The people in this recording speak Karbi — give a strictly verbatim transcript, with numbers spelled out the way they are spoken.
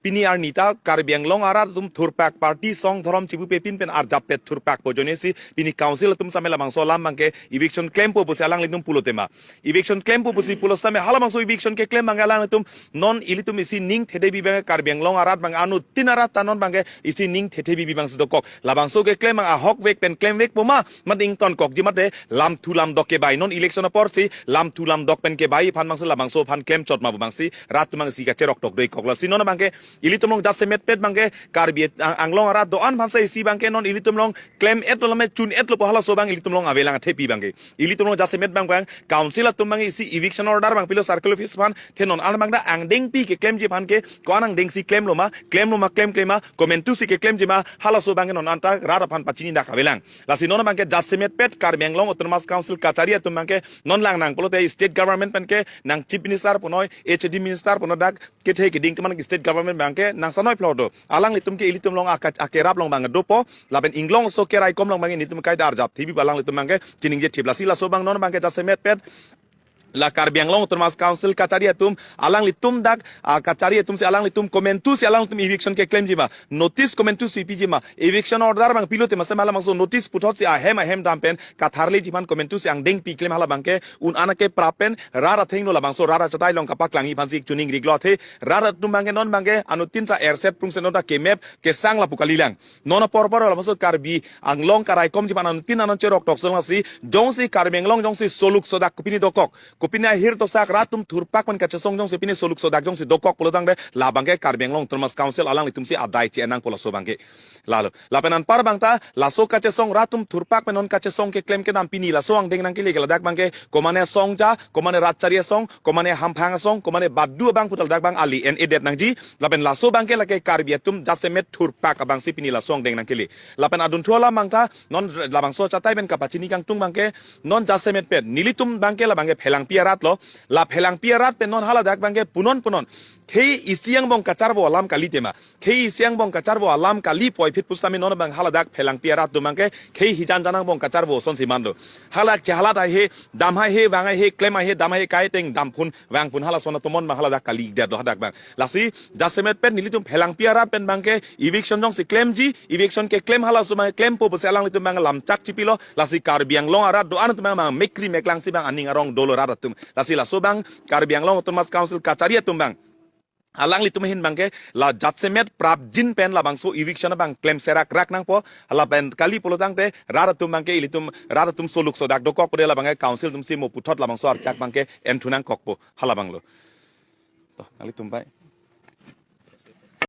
Pini arni ta Karbi Anglong arat atum thurpak, party song dhorom chibu pepin pen arjap pet thurpakpo ajoinesi pini council atum same labangso alam abangke eviction klempo pusi alanglitum pulo tema. Eviction klempo pusi pulo same halabangso eviction keklem abangke alanglitum non ilitum isi ning thethe bi abangke Karbi Anglong arat abang anuttin arat ta non abangke isi ning thethe bi abangsi dokok. Labangso keklem abang ahokvek pen klemvekpo ma, mate ingtonkokji mate lamthu lamdok kebai. Non election aporsi lamthu lamdok pen kebai aphan abangsi labangso aphan klemchot ma pu abangsi rat atum abangsi kacherok tok doikoklo. Si non abangke ilitum along jasemetpet abangke Karbi Ang-, Anglong arat do-an aphansi isi abangke non ilitum along klem-etlo lame chun-etlo pu halaso abang ilitum along avelang thepi abangke. Ilitum along jasemet abang abang council atum abang isi eviction order abang pilo circle office aphan, the non an abang ta angdengpi keklemji aphan ke ko-an angdengsi klemlo ma, klemlo ma, klemkle ma, komantusi keklemji ma, halaso abangke non anta rat aphan pachini dak avelang. Lasi non abangke jasemetpet Karbi Anglong Autonomous Council kachari atum abangke non lang nang pulote state government pen ke nang chief minister punoi, H A D minister punoi dak kethe keding teman state government abangke nang sanoi phlo do. Alanglitum ke ilitum along aka-, akerap along abang dopo, lapen inglong aso keraikom along abang ilitum kaida arjap thibi alanglitum abangke chiningje thip. Lasi laso abang non abangke jasemetpet la Karbi Anglong Autonomous Council kachari atum, alanglitum dak, ah, kachari atumsi alanglitum komantusi alanglitum eviction keklemji ma, notice komantusi piji ma, eviction order abang pilo tema same halabangso notice puthotsi ahem ahem dam pen katharleji aphan komantusi angdengpi klem hala abangke un-an akeprap pen rat athengno labangso rat achatai along kapaklangji aphansi chuning riklo athe rat atum abangke non abangke anuttin ta erset prungset non ta kemep kesang lapu kalilang. Non apor apor labangso Karbi Anglong karaikomji aphan anuttin anon cherok tok solasi jongsi Karbi Anglong jongsi soluk sodak kopine dokok, kopine ahir tosak rat atum thurpak pen kachesong jongsi pine soluk sodak jongsi dokok pulo tangte labangke Karbi Anglong Autonomous Council alanglitumsi adai che-en nangpo laso abangke. Lalo, lapen anpar abang ta laso kachesong rat atum thurpak pen non kachesong keklem kedam pini laso angdeng nangkele ke ladak abangke komane asong ja, komane rat chari asong, komane hamphang asong, komane badu abang puta ladak abang ali en edet nangji. Lapen laso abangke lake Karbi atum jasemet thurpak abangsi pini laso angdeng nangkele. Lapen adunthu alam abang ta non labangso achatai pen kapachini kangtung abangke non jasemetpet nelitum abangke la abangke Phelangpi arat lo, la Phelangpi arat pen non haladak abangke punon punon khei isi angbong kacharvo alam kali tema. Khei isi angbong kacharvo alam kali puvoiphit pusitame non abang haladak Phelangpi arat atum abangke khei hijan jan angbong kacharvo asonsi man do. Halak chehalat haihe, dam haihe, vang haihe, klem haihe, dam haihe, kaiteng damphun vangphun halason atomon abang haladak kali det do hadak abang. Lasi jasemetpet nelitum Phelangpi arat pen abangke eviction jongsi klemji, eviction keklem halaso abang klempo pusi alanglitum abang lamchak chipilo. Lasi Karbi Anglong arat do-an atum abang mekri meklangsi abang aning arong dolo rat atum. Lasi laso abang Karbi Anglong Autonomous Council kachari atum abang alanglitum ahin abangke la jasemet prapjin pen labangso eviction abang klem serak rak nangpo, lapen kali pulo tangte rat atum abangke ilitum rat atum soluk sodak dokok pode la abangke council atumsi mo puthot labangso archak abangke enthu nangkokpo halabanglo. To, nanglitum bai.